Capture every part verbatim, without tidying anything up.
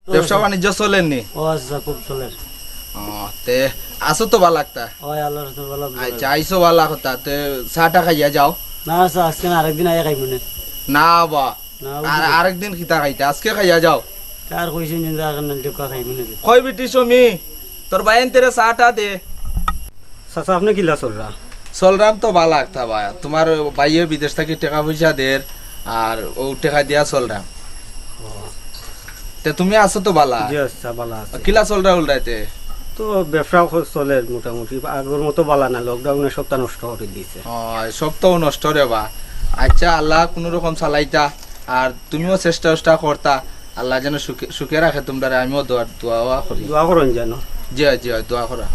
ব্যবসা বাণিজ্য চলের নি? ও আচ্ছা, খুব চলের। ও, তে আছো তো ভালা একটা? ওই আল্লাহর রহমতে ভালা চলের। আচ্ছা, আইছো ভালা কথা, তে চাটা খাইয়া যাও। না আচ্ছা, আজকে না, আরেকদিন আইয়া খাইমু নে। না বা, না, আর বুঝলি। আরেকদিন কিতা খাইতে, আজকে খাইয়া যাও। কার কইছি নিন্দা আর না, ঢুকা খাইমু নে। কই বেটি সুমি, তোর ভাইয়াইন্তরে চাটা দে। চাচা, আপনে কিলা চলরা? চলরাম তো ভালা একটা বা। তুমার ভাইয়ে বিদেশ থাকি টেকা পয়সা দের, আর অউ টেকা দিয়া চলরাম। তে তুমি আছো তো ভালা? জি আচ্ছা, ভালা আছি। কিলা চলরা উলরাইতে? তো ব্যবসা খ-, চলের মোটামুটি, আগর মতো ভালা না, lockdown এ সবটা নষ্ট করি দিছে। ও, সবটাউ নষ্ট রে বা। আচ্ছা, আল্লায় কুনু রকম চালাইতা। আর তুমিও চেষ্টা চেষ্টা করতা, আল্লায় যেন সুখে, সুখে রাখে তুমরারে, আমিও দোয়া, দোয়া করি। দোয়া করইন যেন। জি অয়, জি অয়, দোয়া করা।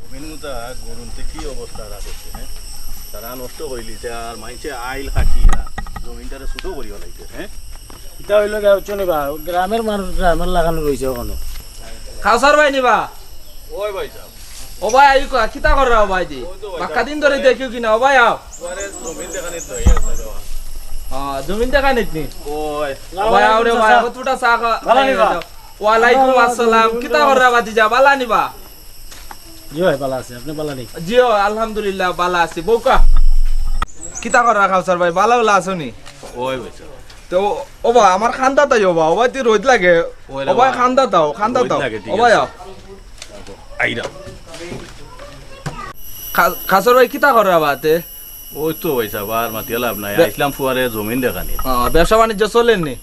জমিন মুতা গরুন্তে কি অবস্থা রাখছে, হ্যাঁ? তারা নষ্ট করিলিছে, আর মাইনষে আইল কাটিয়া জমিনটারে ছোট করিয়া লাইছে, হ্যাঁ? ইটা অইলো গিয়া, বুঝছো নি বা, গ্রামর মানুষ গ্রামর লাখান রইছে অখনো। কাউসার ভাই নি বা? ওই ভাই সাহেব। ও ভাই, আইও কা, কিতা কররা ও ভাই দি? ওই তো ভাই বাক্কা সাহেব। দিন ধরি দেখিও কি না, ও ভাই আও। জমিন দেখানিত নি। ও, জমিন দেখানিত নি? ওই। ও ভাই, আও রে ভাই, কতটা চা খা-, ভালা নি বা? ওয়ালাইকুম আসসালাম। কিতা কররা ভাতিজা, ভালা নি বা? জি ভাই, ভালা আছি, আপনে ভালা নি? জি ও, আলহামদুলিল্লাহ, ভালা আছি। বউকা, কিতা কররা কাউসার ভাই, ভালা ভালা আছো নি? ওই ভাই সাহেব। তো, ও বা, আমার কান্দাত আইও বা, ও বা, তি রইদ লাগে। ওই রে ও বা, বা। কান্দাত আও, কান্দাত রইদ আও। লাগে, ঠিক ও বা, আছে। আও। আইরা। কা-, কাউসার ভাই, কিতা কররা বা তে? ওই তো ভাই সাহেব, আর মাতিয়া লাভ নাই। বে- আইছলাম ফুয়ারে জমিন দেখানিত। আ, ব্যবসা বাণিজ্য চলের নি?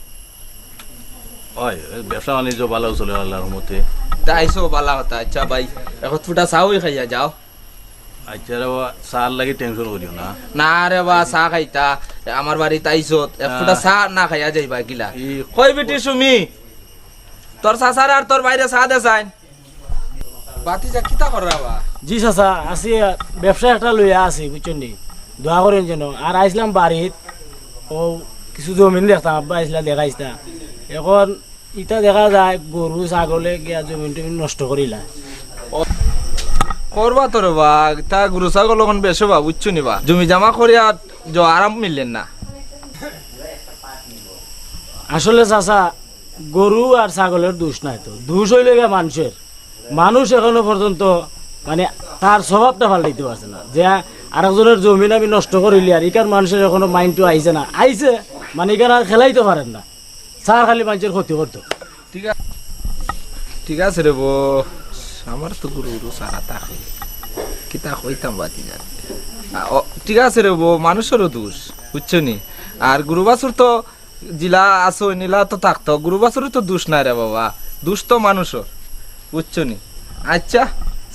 ওই, ব্যবসা বাণিজ্য ভালা চলের আল্লাহর রহমতে। তা আইছো ভালা কথা। আচ্ছা ভাই, এক ফুটা চা অই খাইয়া যাও। আচ্ছা রে বা, চার লাগি tension করিও না। না রে বা, চা খাইতা, আমার বাড়িত আইছো, এক ফুটা আহ। চা না খাইয়া যাইবা কিলা? ই কই বেটি সুমি, তোর চাচারে আর তোর ভাইরে চা দে চাইন। ভাতিজা, কিতা কররা বা? জি চাচা, আছি, ব্যবসা একটা লইয়া আছি, বুঝছইন নি? দোয়া করইন যেন। আর আইছলাম বাড়িত, অউ কিছু জমিন দেখতাম, আব্বা আইছলা দেখাইছলা। অখন ইতা দেখা যায় গরু ছাগলে গিয়া জমিন টমিন নষ্ট করিলা। ও, করবা তো রে বা, তা গরু ছাগল অখন বেচো বা, বুঝছো নি বা? জমি জমা করিয়া জ-, আরাম মিললে না। আসলে চাচা, গরু আর ছাগলর দুষ নাই তো, দুষ অইলো গিয়া মানষর। মানুষ অখনো পর্যন্ত মানে তার স্বভাবটা পাল্টাইতে পারছে না, যে আরেকজনর জমিন আমি নষ্ট করিলিয়ার, ইখান মানষর অখনো mind-ও আইছে না, আইছে মানে ইখান আর খেলাইতো পারের না। চার খালি মানষর ক্ষতি করতো। ঠিক আ-, ঠিক আছে রে বা, আমার তো গরু গরু ছাড়া থাকে, কিতা কইতাম ভাতিজারে। আ, ও, ঠিক আছে রে বা, মানষরও দুষ, বুঝছো নি? আর গরু বাছুর তো জিলা আছো, নিলা তো থাকতো, গরু বাছুরও তো দুষ নাই রে বাবা, দুষ তো মানষর, বুঝছো নি? আচ্ছা,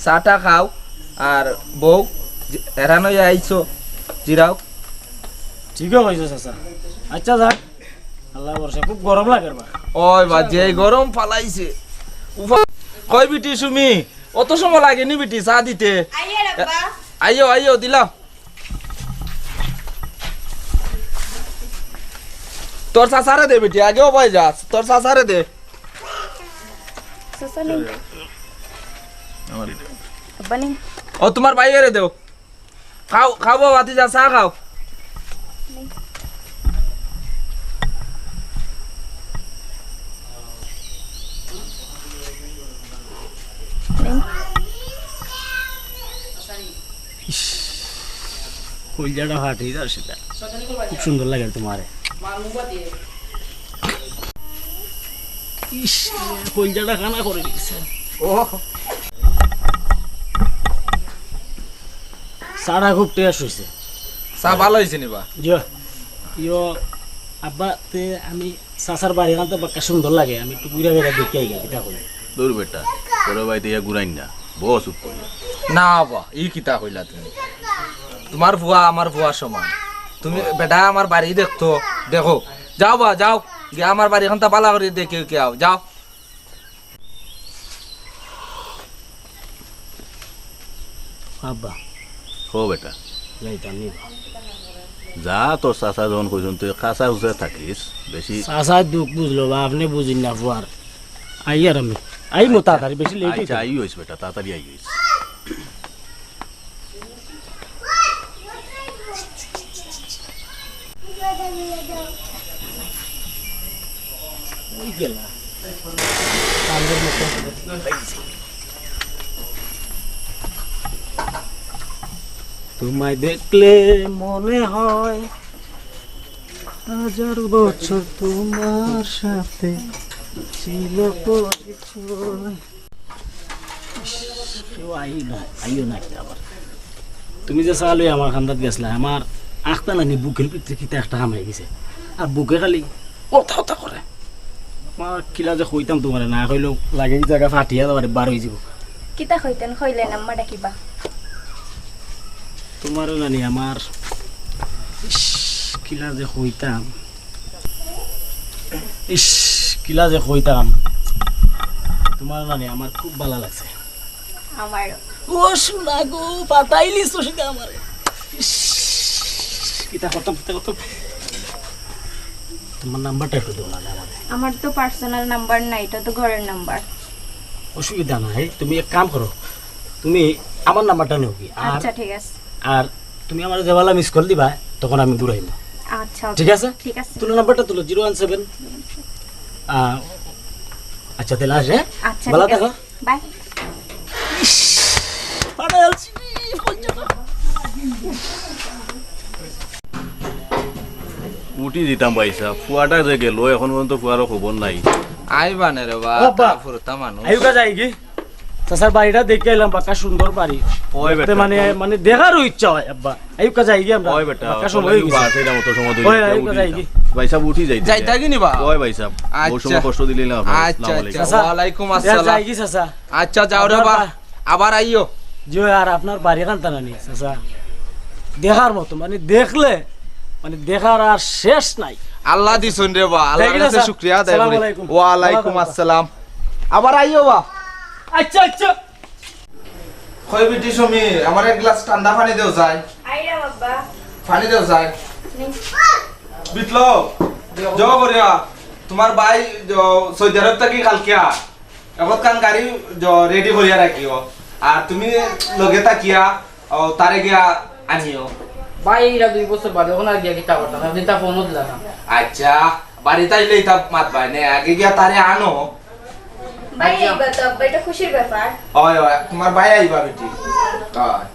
চাটা খাও, আর বউ, জি-, হেরান অইয়া আইছো, জিরাও। ঠিকউ কইছো চাচা। আচ্ছা যাক, আল্লাহ ভরসা, খুব গরম লাগের বা। ওই বা, যে গরম ফালাইছে। উফা, কই বেটি সুমি, অত সময় লাগে নি বেটি চা দিতে? আইয়ার আব্বা। আইও, আইও, দিলাম। তোর চাচারে দে বেটি, আগেও পাই যাস, তোর চাচারে দে। চাচা নেই। আব্বা নেই। ও, তোমার ভাইরে দেও। খাও, খাও বাবা, তুই যা, চা খাও। ইস, কইলজাটা ফাটি যার সেটা। খুব সুন্দর লাগে তোমারে। ইস, কইলজাটা কানা করে দিছে। ও। চাটা খুব টেস্ট হইছে। চা ভালা হইছে নি বা? জি। ইয়ো, আব্বা, তে আমি চাচার বাড়ি খান তো বাক্কা সুন্দর লাগে, আমি একটু ঘুরে ঘুরে দেখি আইগা, কিতা কই? দূর বেটা, তোর বাড়িতে ইয়া ঘুরাইন না, বস উঠ করি। না বা, ই কিতা কইলা তুমি? তোমার ফুয়া আমার ফুয়ার সমান। তুমি বেটা আমার বাড়ি দেখতো, দেখো। যাও বা, যাও। গিয়া আমার বাড়ি খান তো ভালা করি দেখি কি আও, যাও। আব্বা। হো বেটা। যাইতাম নি বা। যা, তোর চাচা যখন কইছইন, তুই কাছা হুছে থাকিস, বেশি চাচার দুখ বুঝলো বা, আপনে বুঝইন না ফুয়ার। আইয়ার আমি। আইমু আচ্ছা। তাড়াতাড়ি, বেশি লেট আচ্ছা, হইতো না। আইওস বেটা, তাড়াতাড়ি আইওস। ওই গেলা। তোমায় দেখলে মনে হয় হাজার বছর তোমার সাথে ছিল পরিচয়। ইস, কেউ আইও না, আইও না একটা আবার। তুমি যে চালু আমার কান্দাত গেছলা, আমার আখতা নানি বুকের ভিতরে কিতা একটা হামাই গেছে। আর বুকে খালি ওতা ওতা করে। আমার কিলা যে কইতাম তোমারে, না কইলেও লাগে এই জায়গা ফাটিয়া যাবার বার হয়ে যাব। কিতা কইতেন, কইলে নাম্বারটা কিবা? তোমারে নানি আমার, ইস, কিলা যে কইতাম। ইস, কিলা যে কইতাম। তোমারে নানি আমার খুব ভালা লাগছে। আমারও। ও সোনা গো, পাতাইলিস তো সেটা আমারে। ইস, কিতা করতাম, কিতা করতাম। তোমার নাম্বারটা একটু দেও না আমারে। আমার তো পার্সোনাল নাম্বার নাই, এটা তো ঘরের নাম্বার। অসুবিধা নাই, তুমি এক কাম করো, তুমি আমার নাম্বারটা নেও কি? আর, আচ্ছা, ঠিক আছে। আর তুমি আমার যেবেলা মিস কল দিবা, তখন আমি দৌড়াইমু। আচ্ছা, ঠিক আছে? ঠিক আছে। তুলো নাম্বারটা তুলো, জিরো ওয়ান সেভেন। আহ, আচ্ছা, তাহলে আসে, হ্যাঁ? আচ্ছা, ভালো ঠিক আছে। থাকো। বাই। উঠি দিতাম ভাই সাহেব, ফুয়াটা যে গেল, এখন পর্যন্ত ফুয়ারও খবর নাই। আইবা না রে বা, ও আব্বা। তা ফুরতা মানুষ। আইউকা যাই কি? চাচার বাড়িটা দেখে এলাম, বাক্কা সুন্দর বাড়ি। ওই দেখতে বেটা, মানে, তো মানে দেখারও ইচ্ছা হয়, আব্বা। আইউকা যাই কি আমরা? ওই বেটা, বাক্কা সময় হয়ে গেছে। বাস, এটা মতো সময় ধরে ওই, উঠি আইউকা যাই দিতাম। কি? ভাই সাহেব, উঠি যাইতে ওই ভাই সাহেব। আচ্ছা, বউ সময় আচ্ছা। কষ্ট দিলে না আপনার। আচ্ছা, আসসালামু আলাইকুম। আচ্ছা, চাচা, ওয়ালাইকুম আসসালাম। যাই কি চাচা? আচ্ছা, যাও রে বা। আবার আইও। জি, আর আপনার বাড়ি কান্তা নানি, চাচা। দেখার মতো, মানে দেখলে, মানে দেখার আর শেষ নাই। আল্লাহ দিছইন রে বা, আল্লাহর কাছে শুকরিয়া আদায় করি। ওয়ালাইকুম আসসালাম। আবার আইও বা। আচ্ছা, আচ্ছা। কই বিটি সুমি, আমার এক গ্লাস ঠান্ডা পানি দেও চাই। আইরাম আব্বা। পানি দেও চাই। নি। বিপ্লব, জো করিয়া, তোমার ভাই, জো, সৌদি আরব থাকি কালকে আ। এখন কান গাড়ি, জো, রেডি করিয়া রাখিও। আর তুমি লগে থাকিয়া, ও, তারে গিয়া আনিও। ভাই, এরা দুই বছর বাদে, এখন আর গিয়া কিতা করতাম? আপনি তা ফোনও দিলা না। আচ্ছা, বাড়িত আইলে ইতা মাত ভাই নে, আগে গিয়া তারে আনো। ভাই আইবা তো, আব্বা, এটা খুশির ব্যাপার। অয়, অয়, তোমার ভাই আইবা বেটি। অয়।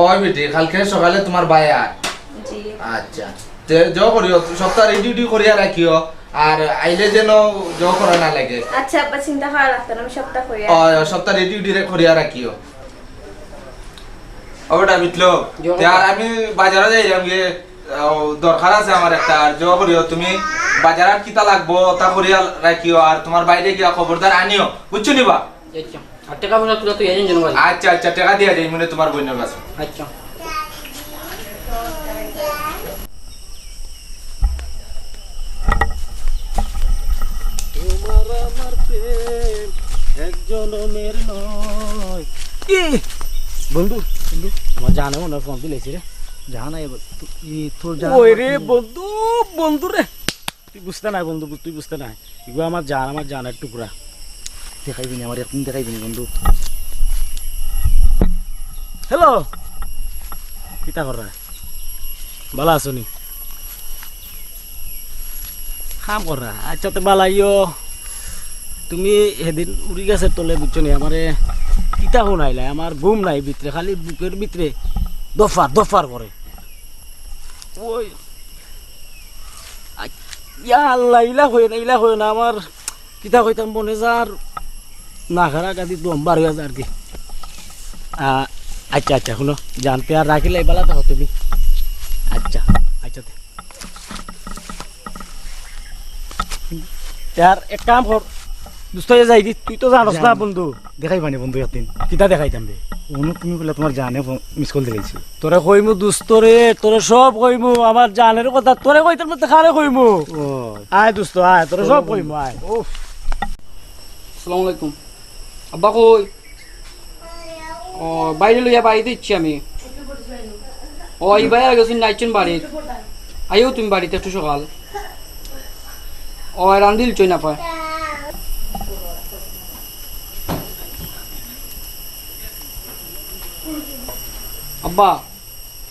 অয় বেটি, কালকে সকালে তোমার ভাই আর। জি। আচ্ছা। তে জো করিও, সবটা রেডি উডি করিয়া রাখিও। আর আইলে যেন জো করা না লাগে। আচ্ছা, আব্বা, চিন্তা করা লাগতো না, আমি সবটা করিয়া অয়, অয়, সবটা রেডি উডি রে-, করিয়া রাখিও। ও বেটা বিপ্লব, জি, তে আর আমি বাজারো যাইরাম গিয়া, ও, দরকার আছে আমার একটা, আর জো করিও তুমি বাজারত কিতা লাগবো তা করিয়া রাখিও, আর তোমার ভাইরে গিয়া খবরদার আনিও, বুঝছো নি বা? আচ্ছা। আর টেকা পয়সা তুলা তুই এজেন্ট জানো ভাই। আচ্ছা, আচ্ছা, টেকা দিয়া যাই মনে তোমার বইনের কাছে। আচ্ছা। তোমার আমার প্রেম এক জনমের নয়। এ, বন্ধু, বন্ধু, আমার জানে মনে হয় ফোন দিলেছি রে। জানা এবার, তু-, ই, তোর জানা ওই রে বন্ধু। বন্ধু রে, তুই বুঝতে নাই বন্ধু, তুই বুঝতে নাই। ইগু আমার জান, আমার জানের টুকরা। দেখাইবি নি আমার, একদিন দেখাইবি নি বন্ধু। হ্যালো, কিতা কররা? বালা আছো নি? কাম কররা? আচ্ছা, তে বালাইও। তুমি হেদিন উড়ি গাছর তলে, বুঝছো নি, আমারে কিতা হুনাইলা? আমার ঘুম নাই ভিতরে, খালি বুকের ভিতরে দফার দফার করে। ওই, আ, ইয়া আল্লাহ, ইলা কইও না, ইলা কইও না। আমার কিতা কইতাম, মনে যার নাখারা গাদি দম বার হইয়া যার কি। আ, আচ্ছা, আচ্ছা, হুনো, জানতে আর রাখিলাই, বালা থাকো তুমি। আচ্ছা, আচ্ছা, তে। ইয়ার এক কাম কর, দোস্ত, ইয়া যাই কি, তুই তো জানোস না বন্ধু। দেখাইবা নি বন্ধু একদিন? কিতা দেখাইতাম রে? অনু, তুমি কইলা তুমার জানে ফোন, মিস কল দিলাইছে। তোরে কইমু দোস্ত রে, তোরে সব কইমু, আমার জানের কথা তোরে কইতাম না, তে কারে কইমু? ও। আয় দোস্ত, আয়, তোরে সব কইমু, আয়। উফ। আসসালামু আলাইকুম। আব্বা কই? ও, বাইরে লইয়া বাড়িত ইচ্ছি আমি। ও, এই ভাই আর গেছইন নাইছইন বাড়িত। আইও তুমি বাড়িত একটু সকাল। ও, রান্দিল চই না পায়। আব্বা,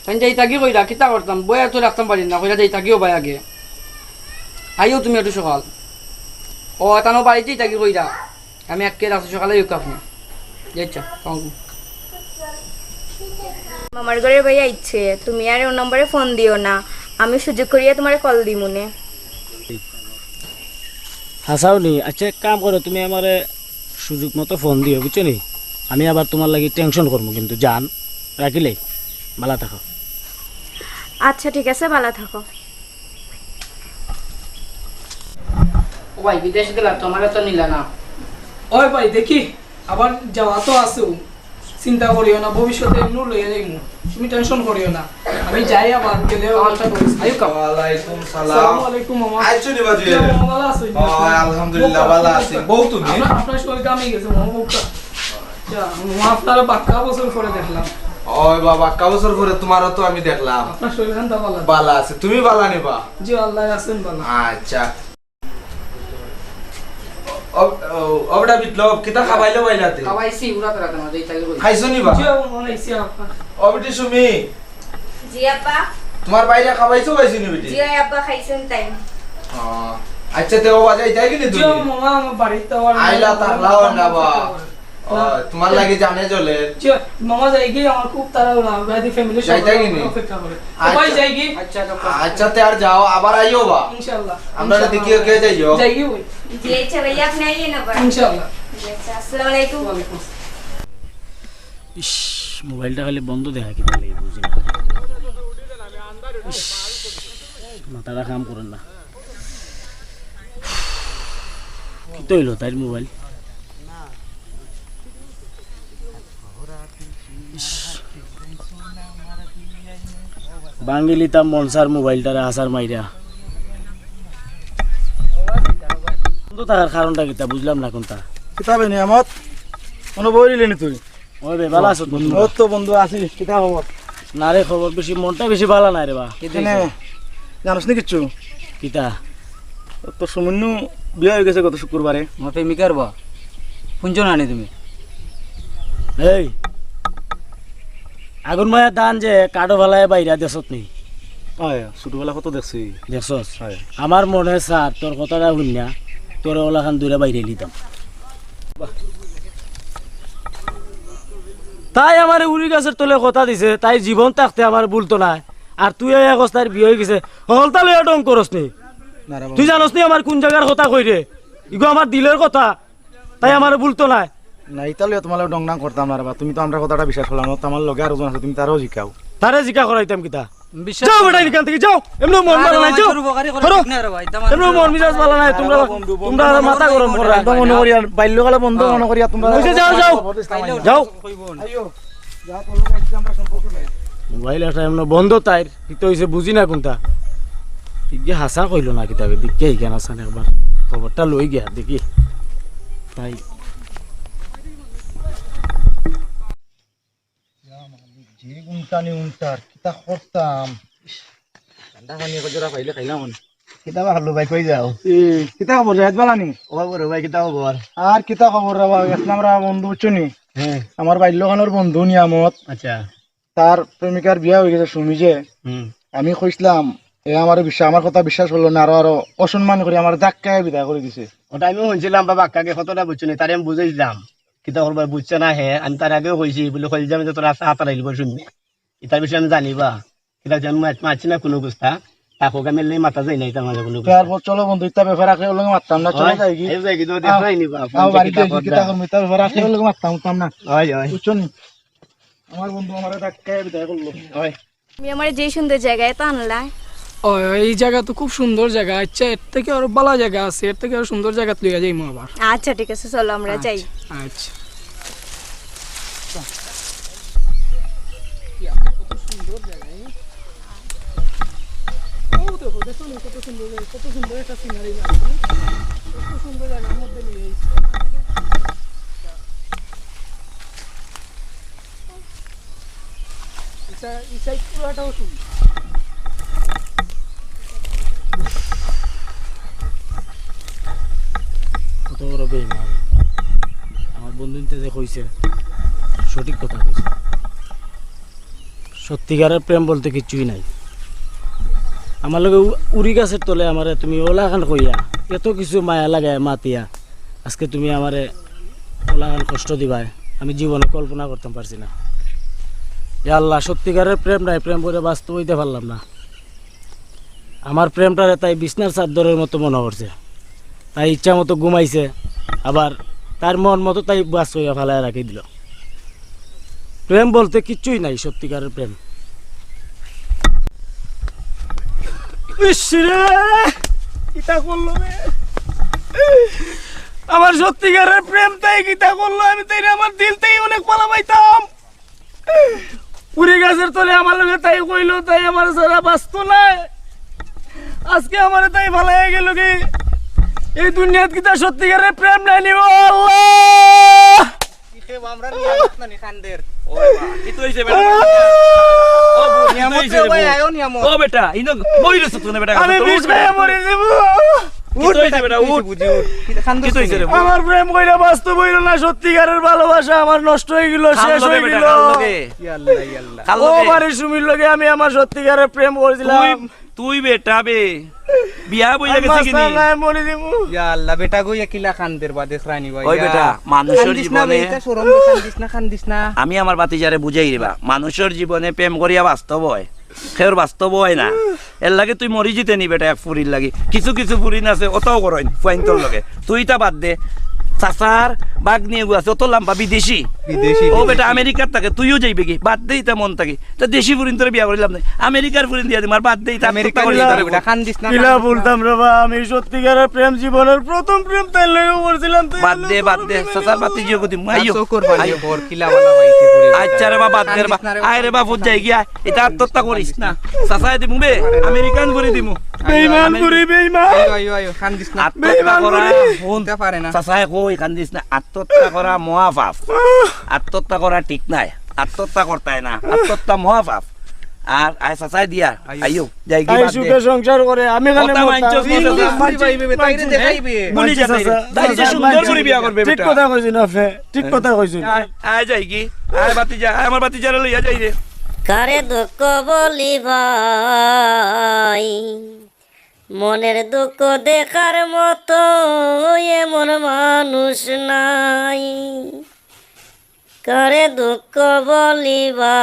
তাই যাইতা কি কইরা, কিতা করতাম? বইয়া তো রাখতাম পারি না, কইরা যাইতা কিও ভাই আগে। আইও তুমি একটু সকাল। ও, তানো বাড়িত যাইতা কি কইরা? আমি আজকে রাত্রে সকালে ইউক আপনি। জি আচ্ছা, সালাম আলাইকুম। মামার ঘরের ভাই আইছে, তুমি আর ওর নম্বরে ফোন দিও না, আমি সুযোগ করিয়া তোমারে কল দিমুনে। হাসাও নি? আচ্ছা, এক কাম করো, তুমি আমারে সুযোগ মতো ফোন দিও, বুঝছো নি? আমি আবার তোমার লাগি টেনশন করবো কিন্তু, জান, রাখিলাই, বালা থাকো। আচ্ছা, ঠিক আছে, বালা থাকো। ও ভাই, বিদেশ গেলা তো, আমারে তো নিলা না। ওই ভাই, দেখি, আবার যাওয়া তো আছে। চিন্তা করিও না, ভবিষ্যতে এমনি লইয়া যাইমু। তুমি টেনশন করিও না, আমি যাই আবার গেলে আচ্ছা, আচ্ছা। ওয়ালাইকুম সালাম। আসসালামু আলাইকুম, মামা। আইছো নি বাজু? জি, মামা, ভালা আছো? ও, আলহামদুলিল্লাহ, ভালা আছি। বউ তুমি? আপনার, আপনার শরীর ঘামি গেছে, মামা, বউটা। আচ্ছা, মামা, আপনারে বাক্কা বছর পরে দেখলাম। ওই বাবা, বাক্কা বছর পরে তোমারও তো আমি দেখলাম। আপনার শরীর খান তো ভালা? ভালা আছে। তুমি ভালা নি বা? জি, আল্লাহ আছেন ভালা। আচ্ছা। ও, ও, ওটা বিপ্লব, কিতা খাবাইলো বাইলাতে? খাবাইছি, উড়া তারা তোমার, এই তাই বলি। খাইছো নি বা? জি, ও মনে হইছে আপনার। ও বেটি সুমি। জি আব্বা। তোমার বাইরে খাবাইছো, খাইছো নি বেটি? জি আব্বা, খাইছেন তাই। ও, আচ্ছা, তে ও বাজাই তাই কিনি জি, তুমি? মামা, আমার বাড়িতে আবার আইলা, মামা থাকলাও না বা। ও, তোমার লাগি জানে জ্বলে। জি, মামা যাই গি, আমার খুব তাড়াহুড়া, আমি বাড়িতে ফ্যামিলির যাইতাই সবাই কিনি? অপেক্ষা করে। আচ্ছা। ভাই যাই গি? আচ্ছা, আচ্ছা, আচ্ছা, তে আর যাও, আবার আইও বা। ইনশাআল্লাহ। আমরা ইনশাআল্লাহ। দেখিও কে যাইও। যাই গি ওই। জি, আচ্ছা ভাইয়া, আপনি আইয়েন আবার। ইনশাআল্লাহ। জি, আচ্ছা, আসসালামু আলাইকুম। ওয়ালাইকুম আসসালাম। ইস, মোবাইলটা খালি বন্ধ দেখা কি বলে, বুঝি না। ইস, মাথাটা কাম করে না। কিতা অইলো তাইর মোবাইল? ইস। ভাঙ্গিলিতাম মনসার মোবাইলটারে আছাড় মাইরা। বন্ধ থাকার কারণটা কিতা বুঝলাম না কুনটা। কিতা বে নিয়ামত? কুনু বই নিলে নি তুই? ওই বে, ভালা আছো বন্ধু? ও তো বন্ধু আছি, কিতা খবর? না রে, খবর বেশি, মনটা বেশি ভালা নাই রে বা। কেনে? জানোস নি কিচ্ছু? কিতা? তোর সুমিন্নু বিয়া হয়ে গেছে গত শুক্রবারে। আমার প্রেমিকার বা? শুনছো না নি তুমি? এই, আগুন মায়া দান যে কাঠো ফালায় বাইরা দেশত নি। হয়, ছোটবেলা কত দেখছি। দেখছস? হয়। আমার মনে স্যার তোর কথাটা হুনিয়া তোর ওলাখান দূরে বাইরে নিতাম। তাই আমারে উড়ি গাছর তলে কথা দিছে, তাই জীবন থাকতে আমার ভুলতো নায়। আর তুই এই অবস্থায় বিয়ে হয়ে গেছে, হলতা লইয়া ঢং করস নি। না রে বাবা। তুই জানোস নি আমার কোন জাগার কথা কই রে? ইগু আমার দিলর কথা, তাই আমারে ভুলতো নায়। না, ইতা লইয়া তোমার লগে ঢং ঢাং করতাম না রে বা। তুমি তো আমরার কথাটা বিশ্বাস করলাম না, তো আমার লগে আরো জন আছে, তুমি তারেও জিকাও। তারে জিকা করাইতাম কিতা? বিশ্বাস যাও করো বেটা, না। এখান থেকে যাও। এমনি মন আরে ভালা নাই, বাবা, যাও। জোর বকারি করে করো। ঠিক না রে ভাই, দাম এমনি আরে মন বাবা। মিজাজ ভালা নাই, আরে তোমরা, বাবা, বন্ধু, তোমরা বন্ধু, আরো মাথা গরম করো। একদম মনে করিয়া, বাল্যকালে বন্ধু মনে করিয়া তোমরা। ওই যে যাও, যাও। যাও। কইবো না। আইও। যা, তোর লগে আজকে আমরা সম্পর্ক নাই। মোবাইল একটা এমন বন্ধ তাইর, কিতা হইছে বুঝি না কোনটা। ইগে হাসা কইলো না কিতা, দেখি ইখান আসান একবার। খবরটা লই গিয়া দেখি। তাই। যে উনটানি উনটার, কিতা করতাম? ঠান্ডা পানি এক জোড়া পাইলে খাইলাম অনে। কিতা বা হলো ভাই, কই যাও? এ, কিতা খবর, জাহিদ বালা নি? ও বড় ভাই, কিতা খবর? আর কিতা খবর রে বা, গেছলাম রে বন্ধু, বুঝছো নি? হ্যাঁ। আমার বাল্যকালর বন্ধু নিয়ামত। আচ্ছা। তার প্রেমিকার বিয়া অই গেছে সুমি যে। হুম। আমি কইছলাম, এ আমারে বিশ্বা-, আমার কথা বিশ্বাস করলো না, আরো, আরো অসম্মান করি আমারে ধাক্কায় বিদায় করি দিছে। ওটা আমিও হুনছিলাম বাবা, আক্কাকে কতটা বুঝছো নি, তারে আমি বুঝাইছিলাম। কিতা করবা বুঝছে না হে, আমি তার আগেও কইছি, বলে কইল যে আমি তো তোর আশা হাতার আইলব শুনবে। ইতার বিষয়ে আমি জানি বা, কিতা যে আমি মাত-, মাতছি না কুনু গুস্তা, তা হোক আমি এলে মাথা যাই না, ইতার মাঝে কুনু গুস্তা। তারপর চলো বন্ধু, ইতা ব্যাপার আখে ওর লগে মাততাম না, চলো আও, যাই কি? আও যাই কি, তো আও, দেখলাই নি বা, আও, বাড়ি কিতা যাই কি, করতা? কিতা করবো, ইতা ব্যাপার আখে ওর লগে মাততাম, মাততাম না। ওই, ওই। বুঝছো নি? আমার বন্ধু আমারে ধাক্কায় বিদায় করলো। ওই। তুমি আমারে যে সুন্দর জায়গায় তো আনলা। ওই, ওই, এই জায়গা তো খুব সুন্দর জায়গা। আচ্ছা, এর থেকে আরো ভালা জায়গা আছে, এর থেকে আরো সুন্দর জায়গাত লইয়া যাইমু আবার। আচ্ছা, ঠিক আছে, চলো আমরা যাই। আচ্ছা, আচ্ছা। ইয়া, কত সুন্দর জায়গা, এ? ও দেখো, দেখো না, কত সুন্দর জায়গা, কত সুন্দর একটা সিনারি লাগছে। কত সুন্দর জায়গার মধ্যে নিয়ে এসেছে। এটা, এই সাইড পুরোটাও সুন্দর। কত বড় বেইমান। আমার বন্ধু ইনতে যে কইছে, সঠিক কথা কইছে। সত্যিকারের প্রেম বলতে কিচ্ছুই নাই। আমার লগে উ-, উরি গাছের তলে আমারে তুমি ওলাখান কইয়া, এত কিছু মায়া লাগায় মাতিয়া, আজকে তুমি আমারে ওলাখান কষ্ট দিবায়, আমি জীবনে কল্পনা করতাম পারছি না। ইয়া আল্লাহ, সত্যিকারের প্রেম নাই, প্রেম করে বাস্তব হইতে পারলাম না। আমার প্রেমটারে তাই বিছনার চাদরের মতো মনে করছে, তাই ইচ্ছা মতো ঘুমাইছে, আবার তার মন মতো তাই বাস হইয়া ফালায় রাখি দিল। প্রেম বলতে কিচ্ছুই নাই, সত্যিকারের প্রেম। ইস রে, কিতা করলো রে? আমার সত্যিকারের প্রেম তাই কিতা করলো? আমি তাই আমার দিল তাই অনেক ভালা পাইতাম। উরি গাছের তলে আমার লগে তাই কইলো, তাই আমার ছাড়া বাঁচতো না। আজকে আমারে তাই ফালাইয়া গেল কি? এই দুনিয়াত কিতা সত্যিকারের প্রেম নাই নি? ও আল্লাহ! কিতা বা, আমরা নিয়ামত না নি খান্দের? ও বা, কিতা অইছে বেটা? ও বউ, কিতা অইছে রে বউ? ও বেটা, ইনো বই রইছো তো না বেটা? আমি বিষ খাইয়া মরি যাইমু। উঠ কিতা অইছে বেটা, উঠ। বুঝি উঠ। কিতা কান্দছ কিতা অইছে রে বউ? আমার প্রেম কইরা বাস্তব অইলো না, সত্যিকারের ভালোবাসা আমার নষ্ট অই গেল, শেষ অই গেল। ইয়া আল্লাহ, ইয়া আল্লাহ। ও বাড়ির সুমির লগে আমি আমার সত্যিকারের প্রেম করছিলাম। তুই তুই বেটা বে, বিয়া বইয়া গেছে কি নি? মাস্টার নাই, মরি দিমু। ইয়া আল্লাহ, বেটা গো, ইয়া কিলা কান্দের বা দেখরানি বা, ওই ইয়া। বেটা, মানুষের কান্দিস না বে, জীবনে ইটা শরম বে, কান্দিস না, কান্দিস না। আমি আমার ভাতিজারে বুঝাই দিবা, মানুষের জীবনে প্রেম করিয়া বাস্তব হয়, কেউর বাস্তব হয় না। এর লাগি তুই মরি যিতে নি বেটা, এক ফুরির লাগি। কিছু কিছু ফুরিন আছে, অতাও করইন, ফুয়াইন্তর লগে। তুই ইতা বাদ দে। চাচার বাগনি এগু আছে, অত লাম্বা বিদেশি। বিদেশি, ও বিদেশি। বেটা, আমেরিকার থাকে, তুইও যাইবে কি? বাদ দে ইতা মন থাকি। তা দেশি ফুরিন তোরে বিয়া করিলাম না। আমেরিকার ফুরিন দিয়া দিম, আর বাদ দে, ইতা আত্মহত্যা করিস না। বেটা, কান্দিস না, কিলা কান্দিস না। বলতাম রে বা, আমি সত্যিকারের প্রেম জীবনের প্রথম প্রেম তাই লইও করছিলাম, তাই বাদ দে, বাদ দে, চাচার বাতি জিও দিম, আর আইও। চোখর পানি আইও। পর, কিলা বালা পাইছে ফুরি। আচ্ছা রে বা, বাদ দে রে বা। কান্দিস না রে বা, আয় রে বা, ফুট যাই গিয়া, ইতা আত্মহত্যা করিস না। চাচায় দিমু বে, আমেরিকান ফুরি দিমু। বেইমান ফুরি, বেইমান। আইও, আইও, আইও, কান্দিস না। আত্মহত্যা করা, বেইমান ফুরি। হুন, ইতা পারে না। চাচায় কই, কান্দিস না। আত্মহত্যা করা মহাপাপ। আত্মহত্যা করা ঠিক নাই। আত্মহত্যা করতায় না। আত্মহত্যা মহাপাপ। আর আয় চাচায় দিয়া, আইও। আইও, যাই কি তাই বাদ দে। সুখে সংসার করে, আমি এখানে কথা মরতাম। মানছস না, চাচা? ইংলিশ ফুরি পাইবে, তাইরে দেখাইবে। ভুলি যা, তাইরে। তাই যে সুন্দর করে বিয়া করবে ঠিক বেটা। কথা কইছেন আপনি, ঠিক কথা কইছেন। আয়, আয় যাই কি? আয় বাতি যা, আয় আমার বাতি যারা লইয়া যাই রে। কারে দুঃখ বলি ভাই, মনের দুঃখ দেখার মতো এমন মানুষ নাই। কারে দুঃখ বলিবা,